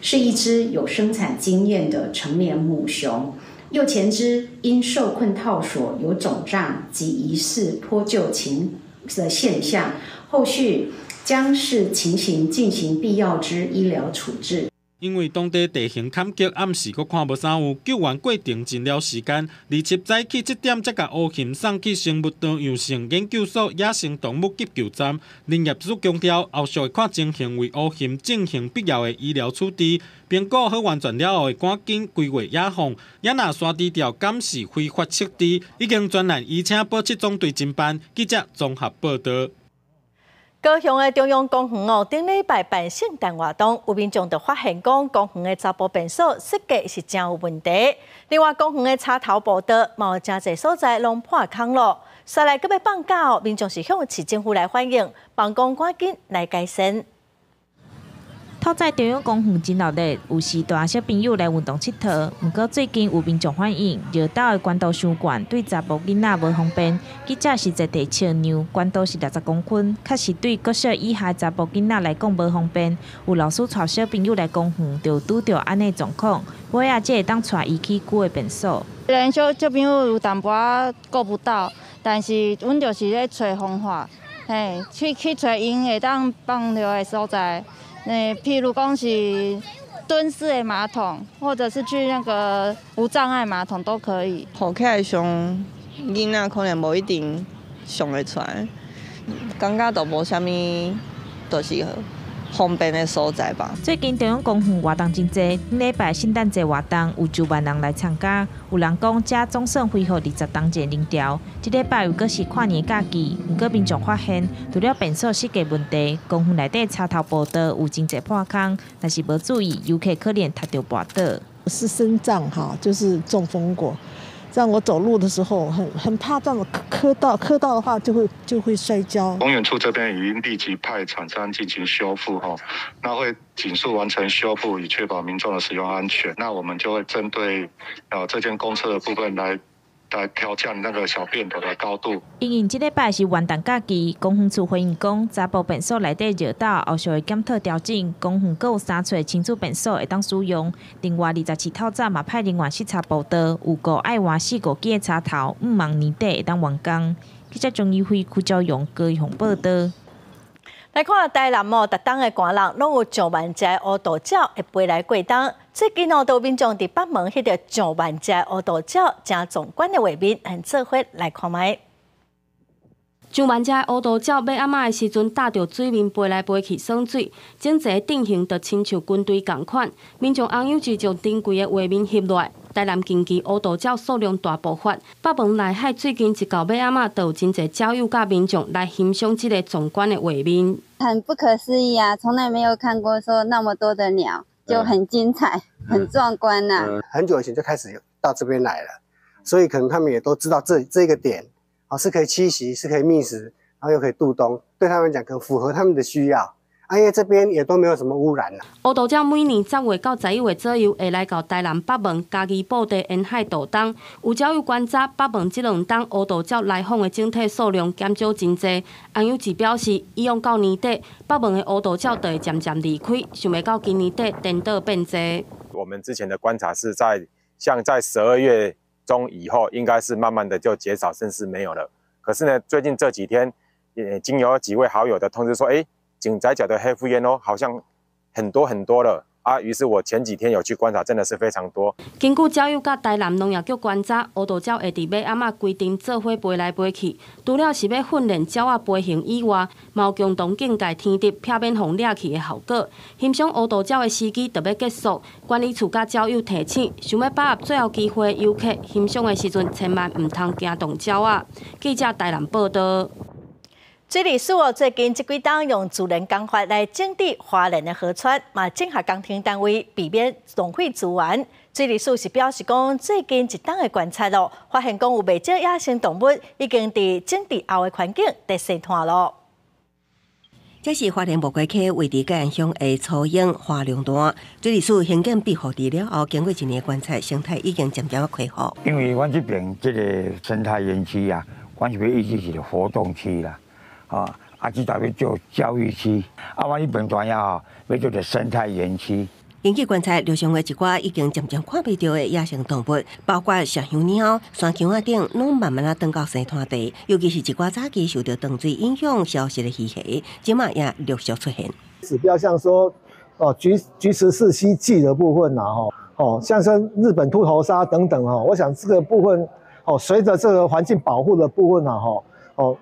是一隻有生產經驗的成年母熊。右前肢因受困套索有腫脹及疑似脫臼情的現象，後續將視情形進行必要之醫療處置。因為當地地形坎坷，暗時閣看無啥有，救援過程真了時間。27早起7點，才共烏熊送去生物多樣性研究所野生動物急救站。林業署強調，後續會看情形為烏熊進行必要的醫療處置。評估好完全了後，會趕緊歸還野放。也若山豬吊敢是非法設置，已經專案移請保七總隊偵辦。記者綜合報導。高雄的中央公園哦，頂禮拜辦聖誕活動，有民眾就發現講，公園的查埔便所設計是誠有問題。另外，公園的插頭步道嘛有誠濟所在攏破空囉。煞來閣欲放假哦，民眾是向市政府來反映，望講趕緊來改善。透早中央公园真闹热，有时带小朋友来运动𨑨迌。毋过最近有民众反映，尿斗的悬度伤悬，对查埔囡仔无方便。记者实际地测量，悬度是60公分，确实对国小以下查埔囡仔来讲无方便。有老师带小朋友来公园，就拄著按呢状况，尾仔才会当带伊去旧的便所。虽然小小朋友有淡薄仔顾不到，但是阮就是咧揣方法，嘿，去揣𪜶会当放尿的所在。譬如讲是蹲式的马桶，或者是去那个无障碍马桶都可以。扶起来上，囡仔可能无一定上会出来，感觉都无啥物，就是方便的所在吧。最近中央公园活动真济，顶礼拜圣诞节活动有上万人来参加。有人讲，遮总算恢复20冬前人潮。这礼拜又阁是跨年假期，毋过民众发现，除了便所设计问题，公园内底插头步道有真济破空，若是无注意，游客可能踢著跋倒。是身障哈，就是中风过。这样我走路的时候很怕这样磕到，磕到的话就会摔跤。公园处这边已经立即派厂商进行修复哈，那会尽速完成修复，以确保民众的使用安全。那我们就会针对这间公厕的部分来调降那个小便斗的高度。因应这礼拜是元旦假期，公园处回应讲，查埔便所内底尿斗后续会检讨调整，公园阁有三处亲子便所会当使用。另外，二十市透早嘛派人员视察步道，预估爱换四五支的插头，毋望年底会当完工。记者钟怡辉、柯昭荣高雄报道。来看台南哦，逐冬的寒人拢有上万只乌渡鸟会飞来过冬。最近哦，都有民众伫北门翕著上万只乌渡鸟真壮观的画面，咱做伙来看觅。上万只乌渡鸟尾暗仔的时阵，搭著水面飞来飞去耍水，整齐阵型就亲像军队仝款。民众翁友志将珍贵的画面翕落来。台南近期乌渡鸟数量大爆发，北门内海最近一到尾暗仔，就有真济鸟友佮民众来欣赏这个壮观的画面。很不可思议啊，从来没有看过说那么多的鸟，就很精彩，很壮观呐。很久以前就开始到这边来了，所以可能他们也都知道这个点啊是可以栖息，是可以觅食，然后又可以度冬，对他们讲可能符合他们的需要。啊，因为这边也都没有什么污染啦。乌渡鸟每年10月到11月左右会来到台南北门嘉义埔地沿海度冬。有鸟友观察北门这两冬乌渡鸟来访的整体数量减少真济。翁友志表示，以往到年底北门的乌渡鸟就会渐渐离开，想袂到今年底颠倒变济。我们之前的观察是在像在12月中以后，应该是慢慢的就减少，甚至没有了。可是呢，最近这几天，也经由几位好友的通知说，哎，井仔角的黑腹鸢哦，好像很多很多了啊！于是我前几天有去观察，真的是非常多。根据鸟友佮台南农业局观察，乌渡鸟会伫尾暗仔规阵做伙飞来飞去，除了是欲训练鸟仔飞行以外，嘛有共同警戒天敌，避免予掠去的效果。欣赏乌渡鸟的时机就欲结束，管理处佮鸟友提醒，想欲把握最后机会游客欣赏的时阵，千万毋通惊动鸟仔。记者台南报道。水利署哦，最近这几冬用自然工法来整治花莲的河川，嘛整合工程单位，避免浪费资源。水利署是表示讲，最近一冬的观察咯，发现讲有袂少野生动物已经伫整治后的环境伫生湠咯。这是花莲木瓜溪位伫嘉安乡的初鹰花龙段，水利署兴建庇护池了后，经过一年观察，生态已经渐渐恢复。因为阮这边这个生态园区啊，阮是欲预计一个活动区啦。啊，这搭欲做教育区，啊，阮彼边大遐吼，欲做个生态园区。根据观察，陆上的一寡已经渐渐看袂著的野生动物，包括麝香猫、山羌仔等，拢慢慢仔转到生湠地。尤其是一寡早期受著涨水影响消失的鱼虾，这马也陆续出现。指标像说，哦，菊池氏蜥蜴的部分呐，吼，哦，像说日本秃头鲨等等，哈，我想这个部分，哦，随着这个环境保护的部分呐，吼，哦，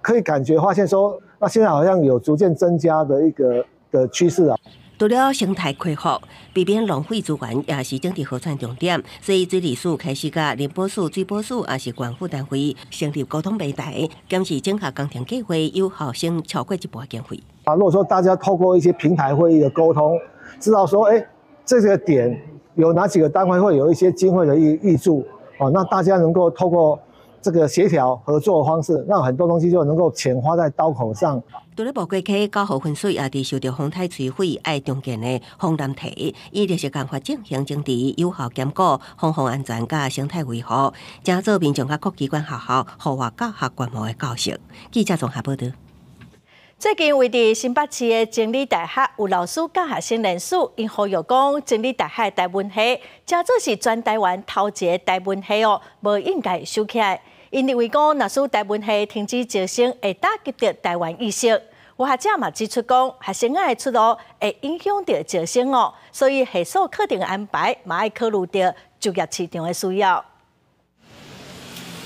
可以感觉发现说，那现在好像有逐渐增加的一个的趋势啊。除了生态恢复，避免浪费资源也是整治河川重点。所以水利署开始佮林保署、水保署，抑是县府单位成立沟通平台，检视整合工程计划，有效省超过一半经费。啊，如果说大家透过一些平台会议的沟通，知道说，哎，这个点有哪几个单位会有一些经费的挹注，哦，那大家能够透过这个协调合作的方式，让很多东西就能够钱花在刀口上。除了無過溪九號分水，也佇受著風颱摧毀，愛重建的豐南堤，伊就是共發進行整治，有效兼顧防洪安全佮生態維護，誠做民眾佮各機關學校戶外教學觀摩的教室。記者綜合報導。最近，位佇新北市的真理大學有老師佮學生聯署，𪜶呼籲講，真理大學台文系，誠做是全台灣頭一个台文系哦，無應該收起來。𪜶認為講，若使台文系停止招生，會打擊著台灣意識。有學者嘛指出講，學生仔的出路會影響著招生哦，所以系所課程安排嘛愛考慮著就業市場的需要。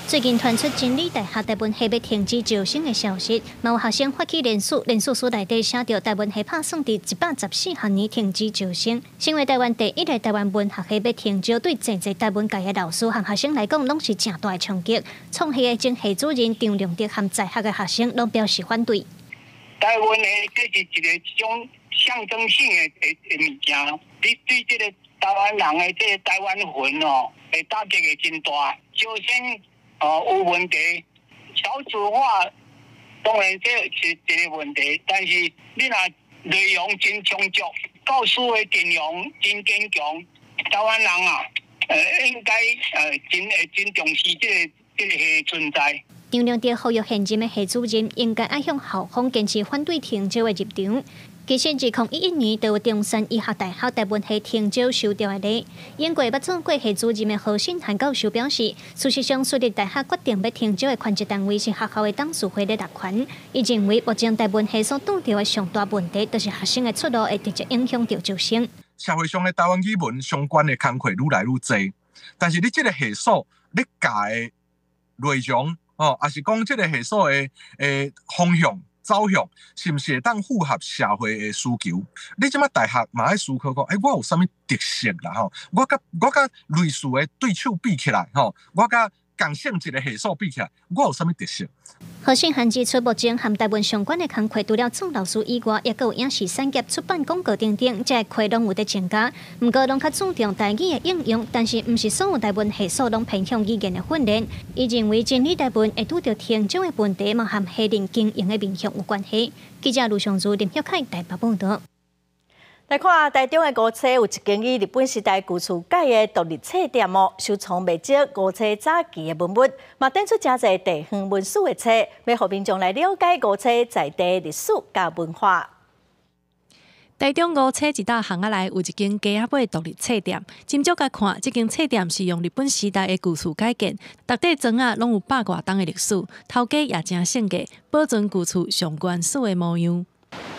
最近傳出真理大學台文系欲停止招生的消息，嘛有學生發起聯署，聯署書內底寫著台文系拍算佇114學年停止招生，成為台灣第一个台灣文學系欲停招，對濟濟台文界的老師和學生來講，攏是誠大的衝擊。創系的前系主任張良德和在學的學生攏表示反對。台文系這是一个一種象徵性的物件，你對這个台灣人的這个台灣魂哦，會打擊會真大，招生。哦，有問題，少子化當然這是一个問題，但是你若內容真充足，教師的陣容真堅強，台灣人啊，應該真會真重視這个系存在。張良德呼籲現任的系主任應該愛向校方堅持反對停招的立場。其實，2011年就有中山醫學大學台文系停招收掉的例。英國捌做過系主任的何信涵教授表示，事實上，私立大學決定欲停招的權責單位是學校的董事會咧立權。伊認為，目前台文系所拄著的上大問題，就是學生的出路會直接影響著招生。社會上的台灣語文相關的工課愈來愈濟，但是你這个系所你教的內容，哦，抑是講這个系所的方向，走向是毋是會當符合社會的需求？你這馬大學嘛愛思考講，欸，我有啥物特色啦？吼，我佮類似的對手比起來，吼，我佮仝性質的系所比起來，我有啥物特色？何信涵指出，目前和台文相關的工課，除了做老師以外，抑閣有影視產業、出版廣告等等，這個課攏有佇增加。毋過，攏較注重台語的應用，但是毋是所有台文系所攏偏向語言的訓練。伊認為真理台文會拄著停招的問題，嘛和系內經營的面向有關係。記者盧尚如、林玉凱台北報導。來看台中的梧棲有一間以日本時代舊厝改的獨立冊店哦，收藏袂少梧棲早期的文物，嘛展出誠濟地方文史的冊，欲予民眾來了解梧棲在地歷史佮文化。台中梧棲一搭巷仔內有一間街仔尾獨立冊店，斟酌共看，這間冊店是用日本時代的舊厝改建，內底裝仔攏有百外冬的歷史，頭家也誠性格，保存舊厝上原始的模樣。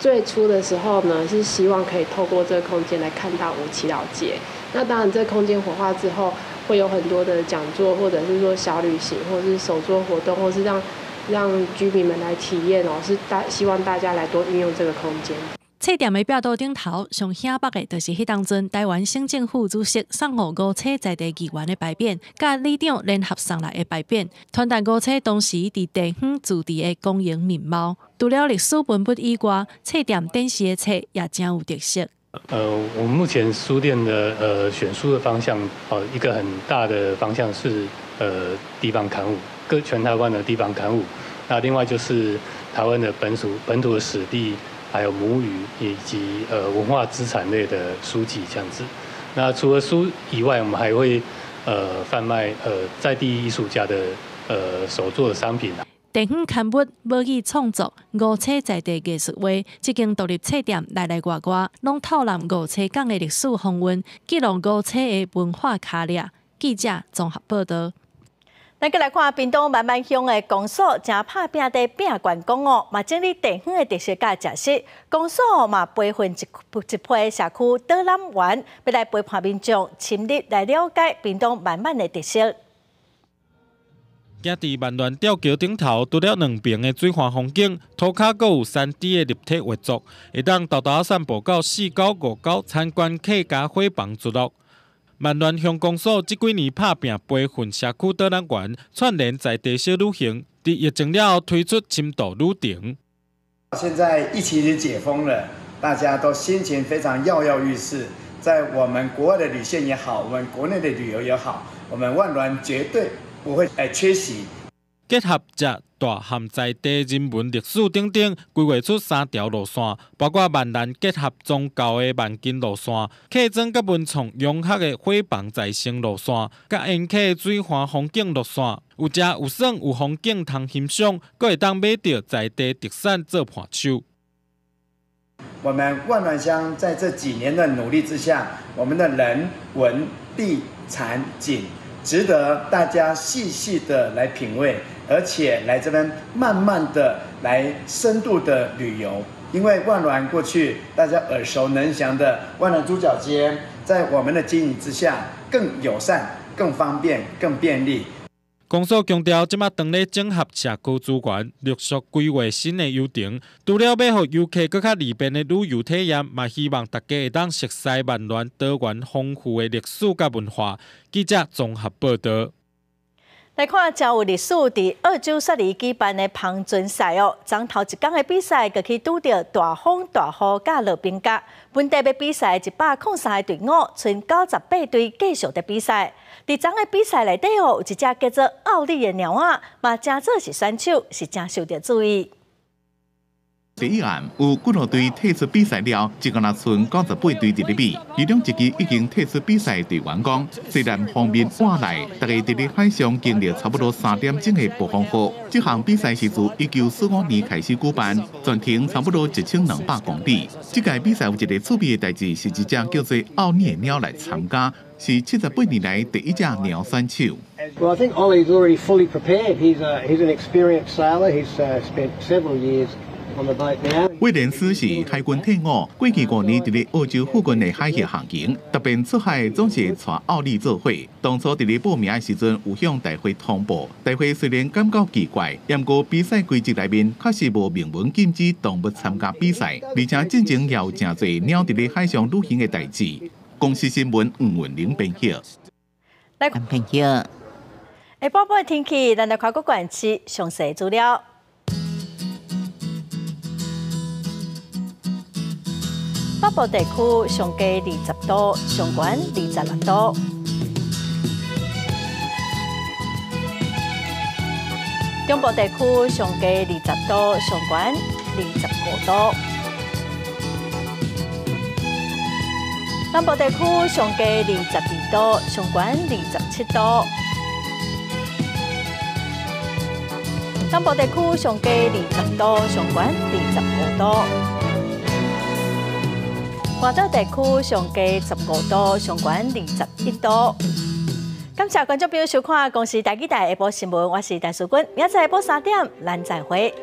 最初的時候呢，是希望可以透過這個空間來看到梧棲老街。那當然，這個空間活化之後，會有很多的講座，或者是說小旅行，或者是手作活動，或是讓居民們來體驗哦，是希望大家來多運用這個空間。冊店的壁桌頂頭上顯目的，就是彼當陣臺灣省政府主席送予梧棲在地議員的牌匾，佮里長聯合送來的牌匾，傳達梧棲當時佇地方自治的光榮面貌。除了歷史文物以外，冊店展示的冊也誠有特色。我們目前書店的選書的方向，哦，一個很大的方向是地方刊物，各全台灣的地方刊物。那另外就是台灣的本土的史地，還有母語以及文化資產類的書籍這樣子。那除了書以外，我們還會販賣在地藝術家的手作的商品。地方刊物、母語創作、梧棲在地藝術畫，這間獨立冊店內內外外，攏透覽梧棲港的歷史風雲，記錄梧棲的文化跤跡。記者綜合報導。咱閣來看屏東萬巒鄉的公所，誠拍拚佇拚觀光哦，嘛整理地方的特色佮食食。公所嘛培訓一批社區導覽員，欲來陪伴民眾深入來了解屏東萬巒的特色。行佇萬巒吊橋頂頭，除了兩爿的水岸風景，塗跤閣有3D 的立體畫作，會當沓沓散步到四溝、五溝參觀客家伙房聚落。萬巒鄉公所這幾年拍拚培訓社區導覽員，串聯在地小旅行，佇疫情了後推出深度旅程。現在疫情已經解封了，大家都心情非常躍躍欲試。在我們國外的旅線也好，我們國內的旅遊也好，我們萬巒絕對不會缺席。結合食大和在地人文历史等等，规划出三条路线，包括万兰结合宗教的万金路线、客庄佮文创融合的火房再生路线，佮沿溪水环风景路线。有食有耍有风景通欣赏，阁会当买著在地特产做伴手。我们万峦乡在这几年的努力之下，我们的人文地产景值得大家细细的来品味，而且来这边慢慢的来深度的旅游。因为万峦过去大家耳熟能详的万峦猪脚街，在我们的经营之下更友善、更方便、更便利。公所强调，这马当咧整合社区资源，陆续规划新的游程。除了欲予游客阁较利便的旅游体验，嘛希望大家会当熟悉万峦多元丰富的历史佮文化。记者综合报道。来看真有历史，伫澳洲雪梨举办的帆船赛哦，昨头一工的比赛，就去拄著大风大雨佮落冰角。本地欲比赛103个队伍，賰98队继续伫比赛。伫昨的比赛内底哦，有一隻叫做奥利的猫仔，嘛成做是选手，是誠受著注意。第一案有幾落隊退出比賽了，只干焦賰98隊佇咧比。其中一支已經退出比賽隊員講，雖然鋒面倚來，大家佇咧海上經歷差不多3點鐘的暴風雨。這項比賽是自1945年開始舉辦，全程差不多1200公里。這屆比賽有一個趣味的代誌，是一隻叫做奧尼的貓來參加，是78年來第一隻貓選手。 Well, I think Ollie's already fully prepared. He's an experienced sailor. He's spent several years on the boat now. 威廉斯是海軍退伍，過去5年佇咧澳洲附近的海域航行，特別出海總是帶奧利做伙。當初佇咧報名的時陣，有向大會通報。大會雖然感覺奇怪，毋過比賽規則內面確實無明文禁止動物參加比賽，而且進前也有誠濟貓佇咧海上旅行的代誌。公視新聞吳文玲編譯。來編譯。下晡的天氣，咱來看各縣市詳細資料。北部地區上低20度，上懸26度。中部地區上低20度，上懸25度。南部地區上低22度，上懸27度。東部地區上低20度，上懸25度。外島地區上低15度，上懸21度。感謝觀眾朋友收看《公視台語台》下晡新聞，我是陳淑君，明仔載下晡3點，咱再會。